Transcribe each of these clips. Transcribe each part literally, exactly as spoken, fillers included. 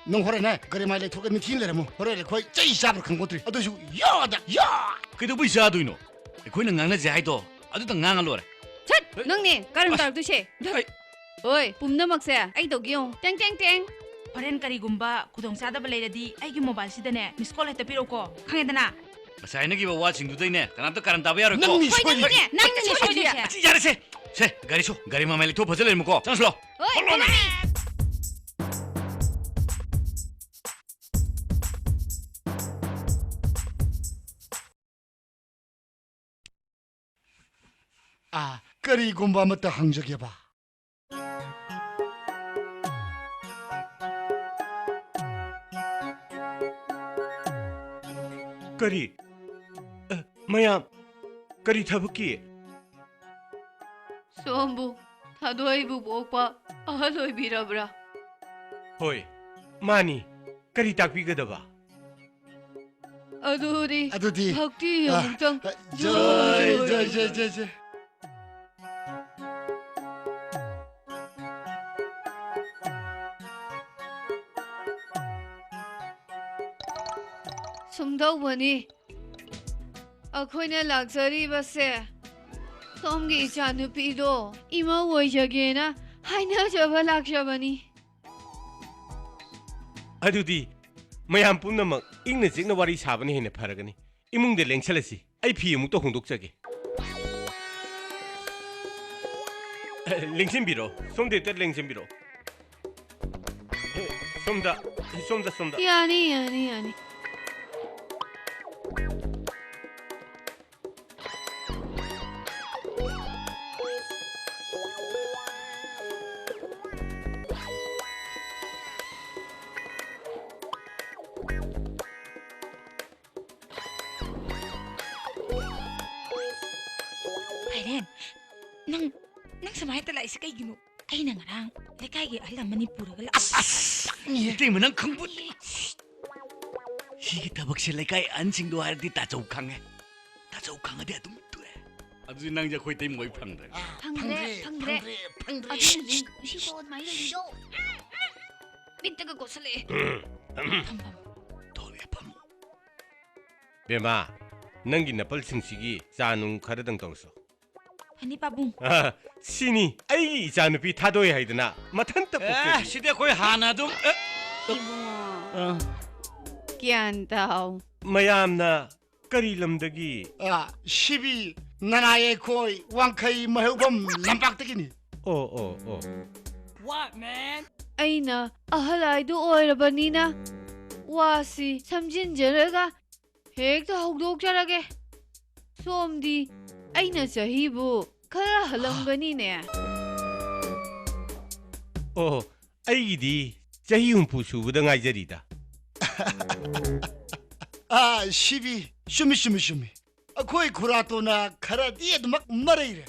ꯅꯪ ꯍꯣꯔꯦꯟꯅꯦ ꯒꯥꯔꯤ ꯃꯥꯏ ꯂꯩꯊꯣꯛꯑꯒ ꯃꯤꯊꯤ ꯂꯩꯔꯝꯃꯣ꯫ ꯍꯣꯔꯦꯟ ꯑꯩꯈꯣꯏ ꯆꯩ ꯆꯥꯕ꯭ꯔꯥ ꯈꯪꯄꯣꯠꯇ꯭ꯔꯤ꯫ ꯑꯗꯨꯁꯨ ꯌꯥꯗ ꯌꯥ! ꯀꯩꯗꯧꯕꯩ ꯆꯥꯗꯣꯏꯅꯣ? ꯑꯩꯈꯣꯏꯅ ꯉꯥꯡꯅꯁꯦ ꯍꯥꯏꯗꯣ ꯑꯗꯨꯇ ꯉꯥꯡꯉ ꯂꯣꯏꯔꯦ꯫ ꯁꯠ! ꯅꯪꯅꯦ ꯀꯔꯟ ꯑꯁ! ꯇꯥꯔꯛꯇꯣꯏꯁꯦ꯫ ꯑꯩ ꯍꯣꯏ, ꯄꯨꯝꯅꯃꯛꯁꯦ ꯑꯩ ꯇꯧꯒꯦ ꯌꯦꯡꯉꯨ꯫ ꯇꯦꯡ, ꯇꯦꯡ, ꯇꯦꯡ꯫ ꯍꯣꯔꯦꯟ ꯀꯔꯤꯒꯨꯝꯕ ꯈꯨꯗꯣꯡꯆꯥꯗꯕ ꯂꯩꯔꯗꯤ ꯑꯩꯒꯤ ꯃꯣꯕꯥꯏꯜꯁꯤꯗꯅꯦ ꯃꯤꯁ ꯀꯣꯜ ꯍꯦꯛꯇ ꯄꯤꯔꯛꯎꯀꯣ꯫ ꯈꯪꯉꯦꯗꯅ? ꯉꯁꯥꯏ ꯍꯥꯏꯅꯈꯤꯕ ꯋꯥꯁꯤꯡꯗꯨꯗꯩꯅꯦ ꯀꯅꯥꯝꯇ ꯀꯔꯟ ꯇꯥꯕ ꯌꯥꯔꯣꯏꯀꯣ꯫ ꯅꯪꯅꯤ ꯍꯣꯏ, ꯁꯣꯏꯗꯣꯏꯁꯦ꯫ ꯅꯪꯅꯤꯅꯦ, ꯅꯪꯅꯤꯅꯦ ꯁꯣꯏꯗꯣꯏꯁꯦ꯫ ꯁꯣꯏꯗꯣꯏꯁꯦ꯫ ꯑꯁꯤ ꯌꯥꯔꯦꯁꯦ꯫ ꯁꯦ, ꯒꯥꯔꯤꯁꯨ, ꯒꯥꯔꯤ ꯃꯃꯥꯏ ꯂꯩꯊꯣꯛ ꯐꯖ ꯂꯩꯔꯝꯃꯨꯀꯣ꯫ ꯆꯪꯁꯤꯂꯣ꯫ ꯍꯣꯏ, ꯊꯣꯛꯂꯛꯑꯣꯅꯦ꯫ ꯊꯣꯛꯂꯛꯑꯣꯅꯦ꯫ ꯑꯥ, ꯀꯔꯤꯒꯨꯝꯕ ꯑꯃꯠꯇ ꯍꯪꯖꯒꯦꯕ꯫ ꯀꯔꯤ? ꯑ, ꯃꯌꯥꯝ, ꯀꯔꯤ ꯊꯕꯛꯀꯤ? ꯁꯣꯝꯕꯨ ꯊꯥꯗꯣꯏꯕꯨ ꯄꯣꯛꯄ ꯑꯍꯜ ꯑꯣꯏꯕꯤꯔꯕ꯭ꯔꯥ? ꯍꯣꯏ, ꯃꯥꯅꯤ꯫ ꯀꯔꯤ ꯇꯥꯛꯄꯤꯒꯗꯕ? ꯑꯗꯨꯗꯤ ꯑꯗꯨꯗꯤ, ꯚꯛꯇꯤ ꯑ, ꯑꯃꯨꯛꯇꯪ꯫ ꯑ, ꯖꯣꯏ, ꯖꯣꯏ, ꯖꯣꯏ, ꯖꯣꯏ, ꯖꯣꯏ, ꯖꯣꯏ꯫ ꯁꯨꯝꯗꯧꯕꯅꯤ, ꯑꯩꯈꯣꯏꯅ ꯂꯥꯛꯆꯔꯤꯕꯁꯦ ꯁꯣꯝꯒꯤ ꯏꯆꯥꯅꯨꯄꯤꯗꯣ ꯏꯃꯧ ꯑꯣꯏꯖꯒꯦꯅ ꯍꯥꯏꯅꯖꯕ ꯂꯥꯛꯆꯕꯅꯤ꯫ ꯑꯗꯨꯗꯤ ꯃꯌꯥꯝ ꯄꯨꯝꯅꯃꯛ ꯏꯪꯅ ꯆꯤꯛꯅ ꯋꯥꯔꯤ ꯁꯥꯕꯅ ꯍꯦꯟꯅ ꯐꯔꯒꯅꯤ꯫ ꯏꯃꯨꯡꯗ ꯂꯦꯡꯁꯜꯂꯁꯤ꯫ ꯑꯩ ꯐꯤ ꯑꯃꯨꯛꯇ ꯍꯣꯡꯗꯣꯛꯆꯒꯦ꯫ ꯑꯦ, ꯂꯦꯡꯁꯤꯟꯕꯤꯔꯣ꯫ ꯁꯣꯝꯗ ꯍꯦꯛꯇ ꯂꯦꯡꯁꯤꯟꯕꯤꯔꯣ꯫ ꯑꯦ, ꯁꯣꯝꯗ, ꯁꯣꯝꯗ, ꯁꯣꯝꯗ꯫ ꯌꯥꯅꯤ, ꯌꯥꯅꯤ, ꯌꯥꯅꯤ꯫ ꯐꯥꯏꯔꯦꯟ, ꯅꯪ, ꯅꯪ ꯁꯨꯃꯥꯏꯅ ꯂꯥꯛꯏꯁꯦ ꯀꯩꯒꯤꯅꯣ? ꯑꯩꯅ ꯉꯔꯥꯡ ꯂꯩꯀꯥꯏꯒꯤ ꯑꯍꯜ ꯑꯃꯅꯤ ꯄꯨꯔꯒ ꯂꯥꯛ- ꯑꯁ, ꯑꯁ, ꯁꯛꯅꯤꯍꯦ꯫ ꯏꯇꯩꯃ, ꯅꯪ ꯈꯪꯕ-, ꯁꯤꯒꯤ ꯊꯕꯛꯁꯦ ꯂꯩꯀꯥꯏ ꯑꯍꯟꯁꯤꯡꯗꯣ ꯍꯥꯏꯔꯗꯤ ꯇꯥꯆꯧ ꯈꯪꯉꯦ꯫ ꯇꯥꯆꯧ ꯈꯪꯉꯗꯤ ꯑꯗꯨꯝ ꯇꯣꯛꯑꯦ꯫ ꯑꯗꯨꯗꯤ ꯅꯪꯁꯦ ꯑꯩꯈꯣꯏ ꯏꯇꯩꯃ ꯍꯣꯏ ꯐꯪꯗ꯭ꯔꯦ꯫ ꯑꯥ, ꯐꯪꯗ꯭ꯔꯦ, ꯐꯪꯗ꯭ꯔꯦ, ꯐꯪꯗ꯭ꯔꯦ꯫ ꯐꯪꯗ꯭ꯔꯦ, ꯐꯪꯗ꯭ꯔꯦ꯫ ꯑꯗꯨꯅꯅꯦ ꯅꯨꯡꯁꯤꯀꯣ ꯑꯗꯨꯃꯥꯏꯅ ꯂꯩꯔꯤꯗꯣ꯫ ꯃꯤꯠꯇꯒ ꯀꯣꯠꯁꯜꯂꯛꯑꯦ꯫ ꯐꯝ, ꯐꯝ꯫ ꯊꯣꯛꯂꯛꯑꯦ, ꯐꯝꯃꯣ꯫ ꯕꯦꯝꯃ, ꯅꯪꯒꯤ ꯅꯄꯜꯁꯤꯡꯁꯤꯒꯤ ꯆꯥ ꯅꯨꯡ ꯈꯔꯗꯪ ꯇꯧꯔꯁꯨ꯫ ꯐꯅꯤ ꯄꯥꯕꯨꯡ꯫ ꯑ, ꯁꯤꯅꯤ ꯑꯩꯒꯤ ꯏꯆꯥꯅꯨꯄꯤ ꯊꯥꯗꯣꯛꯑꯦ ꯍꯥꯏꯗꯅ ꯃꯊꯟꯇ ꯑꯦ, ꯄꯣꯛꯆꯩ꯫ ꯁꯤꯗꯤ ꯑꯩꯈꯣꯏ ꯍꯥꯟꯅ ꯑꯗꯨꯝ, ꯑꯦ꯫ ꯏꯕꯨꯡꯉꯣ꯫ ꯑ꯫ ꯒ꯭ꯌꯥꯟ ꯇꯥꯎ꯫ ꯃꯌꯥꯝꯅ ꯀꯔꯤ ꯂꯝꯗꯒꯤ? ꯑ, ꯁꯤꯕꯤ ꯅꯅꯥꯏ ꯑꯩꯈꯣꯏ ꯋꯥꯡꯈꯩ ꯃꯍꯩꯕꯝ ꯂꯝꯄꯥꯛꯇꯒꯤꯅꯤ꯫ ꯑꯣ, ꯑꯣ, ꯑꯣ꯫ What, man? ꯑꯩꯅ ꯑꯍꯜ ꯍꯥꯏꯗꯨ ꯑꯣꯏꯔꯕꯅꯤꯅ ꯋꯥꯁꯤ ꯁꯝꯖꯤꯟꯖꯔꯒ ꯍꯦꯛꯇ ꯍꯧꯗꯣꯛꯆꯔꯒꯦ꯫ ꯁꯣꯝꯗꯤ ꯑꯩꯅ ꯆꯍꯤꯕꯨ ꯈꯔ ꯍꯜꯂꯝꯒꯅꯤꯅꯦ꯫ ꯑꯣ, ꯑꯩꯒꯤꯗꯤ ꯆꯍꯤ ꯍꯨꯝꯐꯨ ꯁꯨꯕꯗ ꯉꯥꯏꯖꯔꯤꯗ꯫ ꯑꯥ, ꯁꯤꯕꯤ, ꯆꯨꯝꯃꯤ, ꯆꯨꯝꯃꯤ, ꯆꯨꯝꯃꯤ꯫ ꯑꯩꯈꯣꯏ ꯈꯨꯔꯥꯇꯣꯟꯅ ꯈꯔꯗꯤ ꯑꯗꯨꯃꯛ ꯃꯔꯩꯔꯦ꯫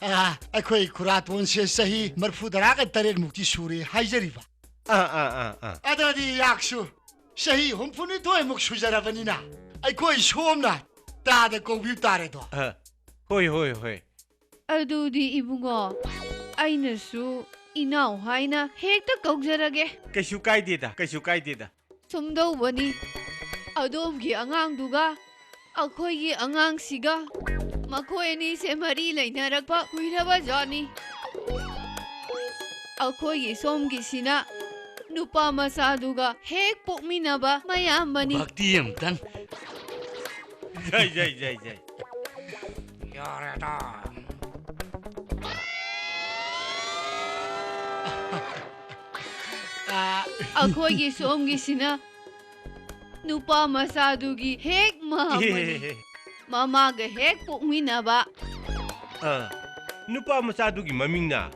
ꯑꯥ, ꯑꯩꯈꯣꯏ ꯈꯨꯔꯥꯇꯣꯟꯁꯦ ꯆꯍꯤ ꯃꯔꯤꯐꯨ ꯇꯔꯥꯒ ꯇꯔꯦꯠ ꯃꯨꯛꯇꯤ ꯁꯨꯔꯦ ꯍꯥꯏꯖꯔꯤꯕ꯫ ꯑꯥ, ꯑꯥ, ꯑꯥ, ꯑꯥ꯫ ꯑꯗꯨꯗꯤ ꯌꯥꯛꯁꯨ ꯆꯍꯤ ꯍꯨꯝꯐꯨꯅꯤꯊꯣꯏꯃꯨꯛ ꯁꯨꯖꯔꯕꯅꯤꯅ ꯑꯩꯈꯣꯏ ꯁꯣꯝꯅ ꯇꯥꯗ ꯀꯧꯕꯤꯕ ꯇꯥꯔꯦꯗꯣ꯫ ꯑ, ꯍꯣꯏ, ꯍꯣꯏ, ꯍꯣꯏ꯫ ꯑꯗꯨꯗꯤ ꯏꯕꯨꯡꯉꯣ, ꯑꯩꯅꯁꯨ ꯏꯅꯥꯎ ꯍꯥꯏꯅ ꯍꯦꯛꯇ ꯀꯧꯖꯔꯒꯦ꯫ ꯀꯩꯁꯨ ꯀꯥꯏꯗꯦꯗ, ꯀꯩꯁꯨ ꯀꯥꯏꯗꯦꯗ꯫ ꯁꯨꯝꯗꯧꯕꯅꯤ, ꯑꯗꯣꯝꯒꯤ ꯑꯉꯥꯡꯗꯨꯒ ꯑꯩꯈꯣꯏꯒꯤ ꯑꯉꯥꯡꯁꯤꯒ ꯃꯈꯣꯏ ꯑꯅꯤꯁꯦ ꯃꯔꯤ ꯂꯩꯅꯔꯛꯄ ꯀꯨꯏꯔꯕ ꯖꯥꯠꯅꯤ꯫ ꯑꯩꯈꯣꯏꯒꯤ ꯁꯣꯝꯒꯤꯁꯤꯅ ꯅꯨꯄꯥ ꯃꯆꯥꯗꯨꯒ ꯍꯦꯛ ꯄꯣꯛꯃꯤꯟꯅꯕ ꯃꯌꯥꯝꯕꯅꯤ꯫ ꯚꯛꯇꯤ ꯑꯝꯇꯪ꯫ ꯖꯩ, ꯖꯩ, ꯖꯩ, ꯖꯩ꯫ ꯌꯥꯔꯦꯗ꯫ ꯑ, ꯑꯩꯈꯣꯏꯒꯤ ꯁꯣꯝꯒꯤꯁꯤꯅ ꯅꯨꯄꯥ ꯃꯆꯥꯗꯨꯒꯤ ꯍꯦꯛ ꯃꯥꯝꯃꯅꯤ꯫ ꯃꯃꯥꯒ ꯍꯦꯛ ꯄꯣꯛꯃꯤꯟꯅꯕ꯫ ꯑ, ꯅꯨꯄꯥ ꯃꯆꯥꯗꯨꯒꯤ ꯃꯃꯤꯡꯅ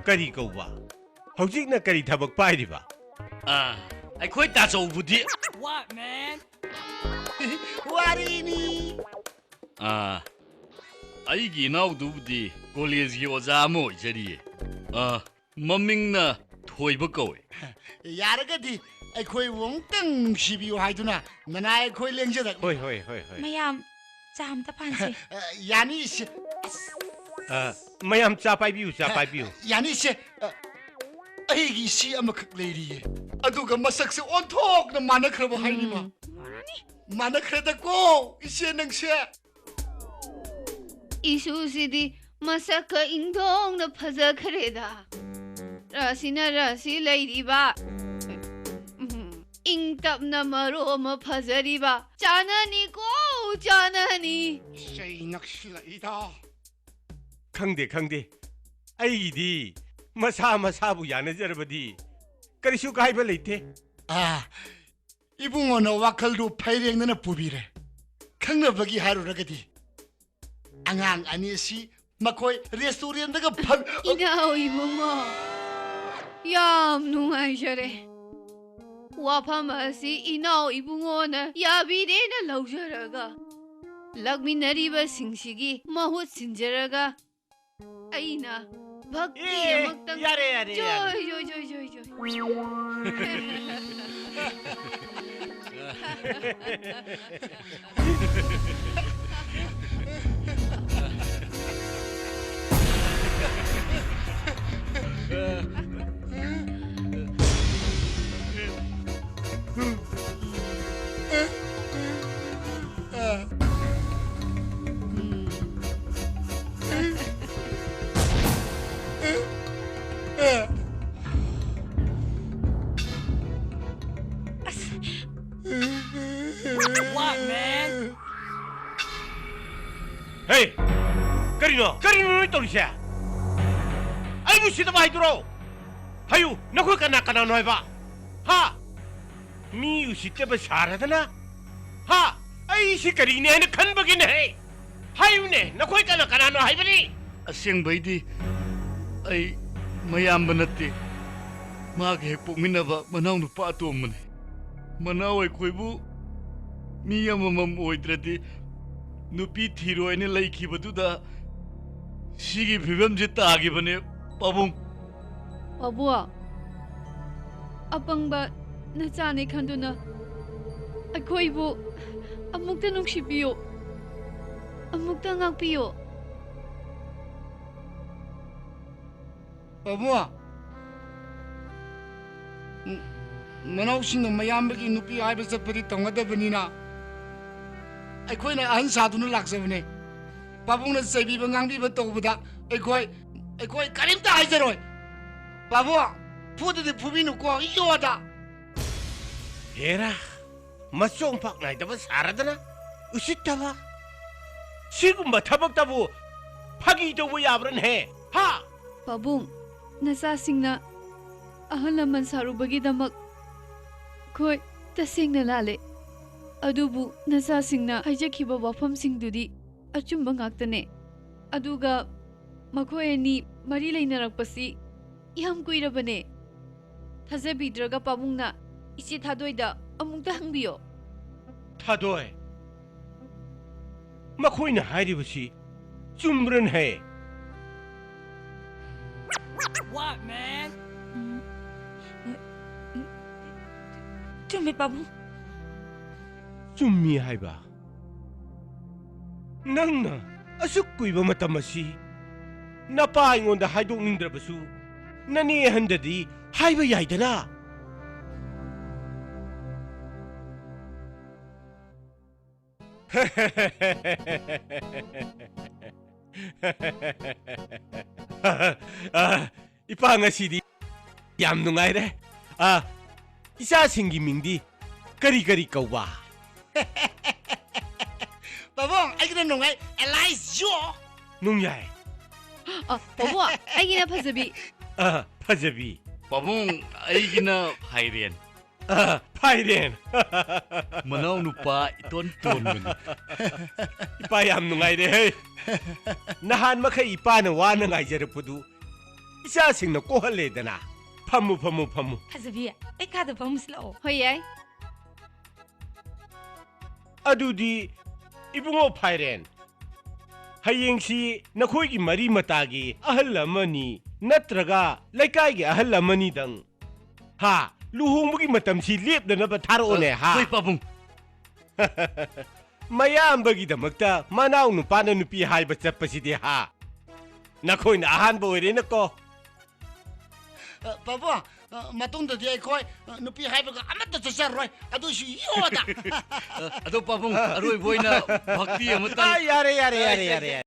ꯀꯔꯤ ꯀꯧꯕ? ꯍꯧꯖꯤꯛꯅ ꯀꯔꯤ ꯊꯕꯛ ꯄꯥꯏꯔꯤꯕ? ꯑ, ꯑꯩꯈꯣꯏ ꯇꯥꯆꯧꯕꯨꯗꯤ What, man? ꯋꯥꯔꯤꯅꯤ꯫ ꯑ, ꯑꯩꯒꯤ ꯏꯅꯥꯎꯗꯨꯕꯨꯗꯤ ꯀꯣꯂꯦꯖꯒꯤ ꯑꯣꯖꯥ ꯑꯃ ꯑꯣꯏꯖꯔꯤꯌꯦ꯫ ꯑ, ꯃꯃꯤꯡꯅ ꯊꯣꯏꯕ ꯀꯧꯏ꯫ ꯌꯥꯔꯒꯗꯤ ꯑꯩꯈꯣꯏꯕꯨ ꯑꯃꯨꯛꯇꯪ ꯅꯨꯡꯁꯤꯕꯤꯌꯨ ꯍꯥꯏꯗꯨꯅ ꯅꯅꯥꯏ ꯑꯩꯈꯣꯏ ꯂꯦꯡꯖꯔꯛꯂꯤ꯫ ꯍꯣꯏ, ꯍꯣꯏ, ꯍꯣꯏ, ꯍꯣꯏ꯫ ꯃꯌꯥꯝ, ꯆꯥ ꯑꯝꯇ ꯐꯥꯟꯁꯦ꯫ ꯑ, ꯌꯥꯅꯤ, ꯏꯆꯦ꯫ ꯑ, ꯃꯌꯥꯝ ꯆꯥ ꯄꯥꯏꯕꯤꯌꯨ, ꯆꯥ ꯄꯥꯏꯕꯤꯌꯨ꯫ ꯌꯥꯅꯤ, ꯏꯆꯦ꯫ ꯑ, ꯑꯩꯒꯤ ꯏꯆꯦ ꯑꯃꯈꯛ ꯂꯩꯔꯤꯌꯦ, ꯑꯗꯨꯒ ꯃꯁꯛꯁꯦ ꯑꯣꯟꯊꯣꯛꯅ ꯃꯥꯟꯅꯈ꯭ꯔꯕ ꯍꯥꯏꯅꯤꯃ꯫ ꯎꯝ꯫ ꯃꯥꯟꯅꯈ꯭ꯔꯦꯗꯀꯣ, ꯏꯆꯦ ꯅꯪꯁꯦ꯫ ꯏꯁꯨꯁꯤꯗꯤ ꯃꯁꯛꯀ ꯏꯪꯊꯣꯛꯅ ꯐꯖꯈ꯭ꯔꯦꯗ꯫ ꯔꯥꯁꯤꯅ ꯔꯥꯁꯤ ꯂꯩꯔꯤꯕ, ꯎꯝ, ꯏꯪ ꯇꯞꯅ ꯃꯔꯣ ꯑꯃ ꯐꯖꯔꯤꯕ꯫ ꯆꯥꯅꯅꯤꯀꯣ, ꯆꯥꯅꯅꯤ꯫ ꯆꯩ ꯅꯛꯁꯤꯜꯂꯛꯏꯗ꯫ ꯈꯪꯗꯦ, ꯈꯪꯗꯦ꯫ ꯑꯩꯒꯤꯗꯤ ꯃꯁꯥ ꯃꯁꯥꯕꯨ ꯌꯥꯅꯖꯔꯕꯗꯤ ꯀꯔꯤꯁꯨ ꯀꯥꯏꯕ ꯂꯩꯇꯦ꯫ ꯑꯥ, ꯏꯕꯨꯡꯉꯣꯅ ꯋꯥꯈꯜꯗꯨ ꯐꯩꯔꯦꯡꯅꯅ ꯄꯨꯕꯤꯔꯦ꯫ ꯈꯪꯅꯕꯒꯤ ꯍꯥꯏꯔꯨꯔꯒꯗꯤ, ꯑꯉꯥꯡ ꯑꯅꯤ ꯑꯁꯤ ꯃꯈꯣꯏ ꯔꯦꯁꯇꯨꯔꯦꯟꯗꯒ ꯐꯝ ꯏꯅꯥꯎ ꯏꯕꯨꯡꯉꯣ, ꯌꯥꯝ ꯅꯨꯡꯉꯥꯏꯖꯔꯦ꯫ ꯋꯥꯐꯝ ꯑꯁꯤ ꯏꯅꯥꯎ ꯏꯕꯨꯡꯉꯣꯅ ꯌꯥꯕꯤꯔꯦꯅ ꯂꯧꯖꯔꯒ, ꯂꯥꯛꯃꯤꯟꯅꯔꯤꯕꯁꯤꯡꯁꯤꯒꯤ ꯃꯍꯨꯠ ꯁꯤꯟꯖꯔꯒ, ꯑꯩꯅ ꯚꯛꯇꯤ ꯑꯦ, ꯑꯃꯛꯇꯪ ꯌꯥꯔꯦ, ꯌꯥꯔꯦ, ꯌꯥꯔꯦ꯫ ꯖꯣꯏ, ꯖꯣꯏ, ꯖꯣꯏ, ꯖꯣꯏ, ꯖꯣꯏ꯫ ꯍꯦ! ꯀꯔꯤꯅꯣ? ꯀꯔꯤꯅꯣ ꯅꯣꯏ ꯇꯧꯔꯤꯁꯦ? ꯑꯩꯕꯨ ꯎꯁꯤꯠꯇꯕ ꯍꯥꯏꯗꯨꯔꯣ? ꯍꯥꯏꯌꯨ, ꯅꯈꯣꯏ ꯀꯅꯥ ꯀꯅꯥꯅꯣ ꯍꯥꯏꯕ? ꯍꯥ? ꯃꯤ ꯎꯁꯤꯠꯇꯕ ꯁꯥꯔꯗꯅ? ꯍꯥ? ꯑꯩꯁꯤ ꯀꯔꯤꯅꯦ ꯍꯥꯏꯅ ꯈꯟꯕꯒꯤꯅꯦ? ꯍꯥꯏꯌꯨꯅꯦ, ꯅꯈꯣꯏ ꯀꯅꯥ ꯀꯅꯥꯅꯣ ꯍꯥꯏꯕꯅꯤ? ꯑꯁꯦꯡꯕꯩꯗꯤ ꯑꯩ ꯃꯌꯥꯝꯕ ꯅꯠꯇꯦ, ꯃꯥꯒ ꯍꯦꯛ ꯄꯣꯛꯃꯤꯟꯅꯕ ꯃꯅꯥꯎꯅꯨꯄꯥ ꯑꯇꯣꯝꯕꯅꯤ꯫ ꯃꯅꯥꯎ ꯑꯩꯈꯣꯏꯕꯨ ꯃꯤ ꯑꯃꯃꯝ ꯑꯣꯏꯗ꯭ꯔꯗꯤ ꯅꯨꯄꯤ ꯊꯤꯔꯣꯏꯅ ꯂꯩꯈꯤꯕꯗꯨꯗ ꯁꯤꯒꯤ ꯐꯤꯕꯝꯁꯦ ꯇꯥꯈꯤꯕꯅꯦ, ꯄꯥꯕꯨꯡ꯫ ꯄꯥꯕꯨꯡ, ꯑꯄꯪꯕ ꯅꯆꯥꯅꯤ ꯈꯟꯗꯨꯅ ꯑꯩꯈꯣꯏꯕꯨ ꯑꯃꯨꯛꯇ ꯅꯨꯡꯁꯤꯕꯤꯌꯨ꯫ ꯑꯃꯨꯛꯇ ꯉꯥꯛꯄꯤꯌꯨ꯫ ꯄꯥꯕꯨꯡ, ꯃꯅꯥꯎꯁꯤꯡꯅ ꯃꯌꯥꯝꯕꯒꯤ ꯅꯨꯄꯤ ꯍꯥꯏꯕ ꯆꯠꯄꯗꯤ ꯇꯝꯒꯗꯕꯅꯤꯅ ꯑꯩꯈꯣꯏꯅ ꯑꯍꯟ ꯁꯥꯗꯨꯅ ꯂꯥꯛꯆꯕꯅꯦ꯫ ꯄꯥꯕꯨꯡꯅ ꯆꯩꯕꯤꯕ ꯉꯥꯡꯕꯤꯕ ꯇꯧꯕꯗ ꯑꯩꯈꯣꯏ, ꯑꯩꯈꯣꯏ ꯀꯔꯤꯝꯇ ꯍꯥꯏꯖꯔꯣꯏ꯫ ꯄꯥꯕꯨꯡ, ꯐꯨꯗꯗꯤ ꯐꯨꯕꯤꯅꯨꯀꯣ, ꯏꯌꯣꯗ꯫ ꯍꯦꯔꯥ, ꯃꯆꯣꯡ ꯄꯥꯛ ꯅꯥꯏꯗꯕ ꯁꯥꯔꯗꯅ, ꯎꯁꯤꯠꯇꯕ꯫ ꯁꯤꯒꯨꯝꯕ ꯊꯕꯛꯇꯕꯨ ꯐꯥꯒꯤ ꯇꯧꯕ ꯌꯥꯕ꯭ꯔꯅꯦ? ꯍꯥ? ꯄꯥꯕꯨꯡ, ꯅꯆꯥꯁꯤꯡꯅ ꯑꯍꯜ ꯂꯃꯟ ꯁꯥꯔꯨꯕꯒꯤꯗꯃꯛ ꯑꯩꯈꯣꯏ ꯇꯁꯦꯡꯅ ꯂꯥꯜꯂꯦ꯫ ꯑꯗꯨꯕꯨ ꯅꯆꯥꯁꯤꯡꯅ ꯍꯥꯏꯖꯈꯤꯕ ꯋꯥꯐꯝꯁꯤꯡꯗꯨꯗꯤ ꯑꯆꯨꯝꯕ ꯉꯥꯛꯇꯅꯦ꯫ ꯑꯗꯨꯒ ꯃꯈꯣꯏ ꯑꯅꯤ ꯃꯔꯤ ꯂꯩꯅꯔꯛꯄꯁꯤ ꯌꯥꯝ ꯀꯨꯏꯔꯕꯅꯦ꯫ ꯊꯥꯖꯕꯤꯗ꯭ꯔꯒ ꯄꯥꯕꯨꯡꯅ ꯏꯆꯦ ꯊꯥꯗꯣꯏꯗ ꯑꯃꯨꯛꯇ ꯍꯪꯕꯤꯌꯣ꯫ ꯊꯥꯗꯣꯏ, ꯃꯈꯣꯏꯅ ꯍꯥꯏꯔꯤꯕꯁꯤ ꯆꯨꯝꯕ꯭ꯔꯅꯦ? What, man? ꯎꯝ, ꯎꯝ, ꯆꯨꯝꯃꯦ, ꯄꯥꯕꯨꯡ꯫ ꯆꯨꯝꯃꯤ ꯍꯥꯏꯕ? ꯅꯪꯅ ꯑꯁꯨꯛ ꯀꯨꯏꯕ ꯃꯇꯝ ꯑꯁꯤ ꯅꯄꯥ ꯑꯩꯉꯣꯟꯗ ꯍꯥꯏꯗꯣꯛꯅꯤꯡꯗ꯭ꯔꯕꯁꯨ, ꯅꯅꯦ ꯑꯍꯟꯗꯗꯤ ꯍꯥꯏꯕ ꯌꯥꯏꯗꯅ? ꯑ, ꯏꯄꯥ, ꯉꯁꯤꯗꯤ ꯌꯥꯝ ꯅꯨꯡꯉꯥꯏꯔꯦ꯫ ꯑ, ꯏꯆꯥꯁꯤꯡꯒꯤ ꯃꯤꯡꯗꯤ ꯀꯔꯤ ꯀꯔꯤ ꯀꯧꯕ? ꯄꯥꯕꯨꯡ, ꯑꯩꯒꯤꯅ ꯅꯨꯡꯉꯥꯏ, ꯑꯦꯂꯥꯏꯁ ꯖꯣ꯫ ꯅꯨꯡꯌꯥꯏ꯫ ꯑ, ꯄꯥꯕꯨꯡ, ꯑꯩꯒꯤꯅ ꯐꯖꯕꯤ꯫ ꯑ, ꯐꯖꯕꯤ꯫ ꯄꯥꯕꯨꯡ, ꯑꯩꯒꯤꯅ ꯐꯥꯏꯔꯦꯟ꯫ ꯑ, ꯐꯥꯏꯔꯦꯟ꯫ ꯃꯅꯥꯎ ꯅꯨꯄꯥ ꯏꯇꯣꯟ ꯇꯣꯟꯕꯅꯤ꯫ ꯏꯄꯥ, ꯌꯥꯝ ꯅꯨꯡꯉꯥꯏꯔꯦ ꯍꯦ꯫ ꯅꯍꯥꯟ ꯃꯈꯩ ꯏꯄꯥꯅ ꯋꯥꯅ ꯉꯥꯏꯖꯔꯛꯄꯗꯨ ꯏꯆꯥꯁꯤꯡꯅ ꯀꯣꯛꯍꯜꯂꯦꯗꯅ꯫ ꯐꯝꯃꯨ, ꯐꯝꯃꯨ, ꯐꯝꯃꯨ꯫ ꯐꯖꯕꯤ, ꯑꯩ ꯀꯥꯗ ꯐꯝꯃꯨꯁꯤ ꯂꯥꯛꯑꯣ꯫ ꯍꯣꯏ, ꯌꯥꯏ꯫ ꯑꯗꯨꯗꯤ ꯏꯕꯨꯡꯉꯣ ꯐꯥꯏꯔꯦꯟ, ꯍꯌꯦꯡꯁꯤ ꯅꯈꯣꯏꯒꯤ ꯃꯔꯤ ꯃꯇꯥꯒꯤ ꯑꯍꯜ ꯑꯃꯅꯤ ꯅꯠꯇ꯭ꯔꯒ ꯂꯩꯀꯥꯏꯒꯤ ꯑꯍꯜ ꯑꯃꯅꯤꯗꯪ, ꯍꯥ, ꯂꯨꯍꯣꯡꯕꯒꯤ ꯃꯇꯝꯁꯤ ꯂꯦꯞꯅꯅꯕ ꯊꯥꯔꯛꯑꯣꯅꯦ, ꯍꯥ? ꯍꯣꯏ, ꯄꯥꯕꯨꯡ꯫ ꯃꯌꯥꯝꯕꯒꯤꯗꯃꯛꯇ ꯃꯅꯥꯎ ꯅꯨꯄꯥꯅ ꯅꯨꯄꯤ ꯍꯥꯏꯕ ꯆꯠꯄꯁꯤꯗꯤ ꯍꯥ? ꯅꯈꯣꯏꯅ ꯑꯍꯥꯟꯕ ꯑꯣꯏꯔꯦꯅꯀꯣ꯫ ꯑ, ꯄꯥꯕꯨꯡ, ꯑ, ꯃꯇꯨꯡꯗꯗꯤ ꯑꯩꯈꯣꯏ, ꯑ, ꯅꯨꯄꯤ ꯍꯥꯏꯕꯒ ꯑꯃꯠꯇ ꯆꯠꯆꯔꯔꯣꯏ꯫ ꯑꯗꯨꯁꯨ ꯌꯣꯗ꯫ ꯑ, ꯑꯗꯣ ꯄꯥꯕꯨꯡ, ꯑꯔꯣꯏꯕ ꯑꯣꯏꯅ ꯚꯛꯇꯤ ꯑꯃꯇꯪ꯫ ꯑ, ꯌꯥꯔꯦ, ꯌꯥꯔꯦ, ꯌꯥꯔꯦ, ꯌꯥꯔꯦ, ꯌꯥꯔꯦ, ꯌꯥꯔꯦ꯫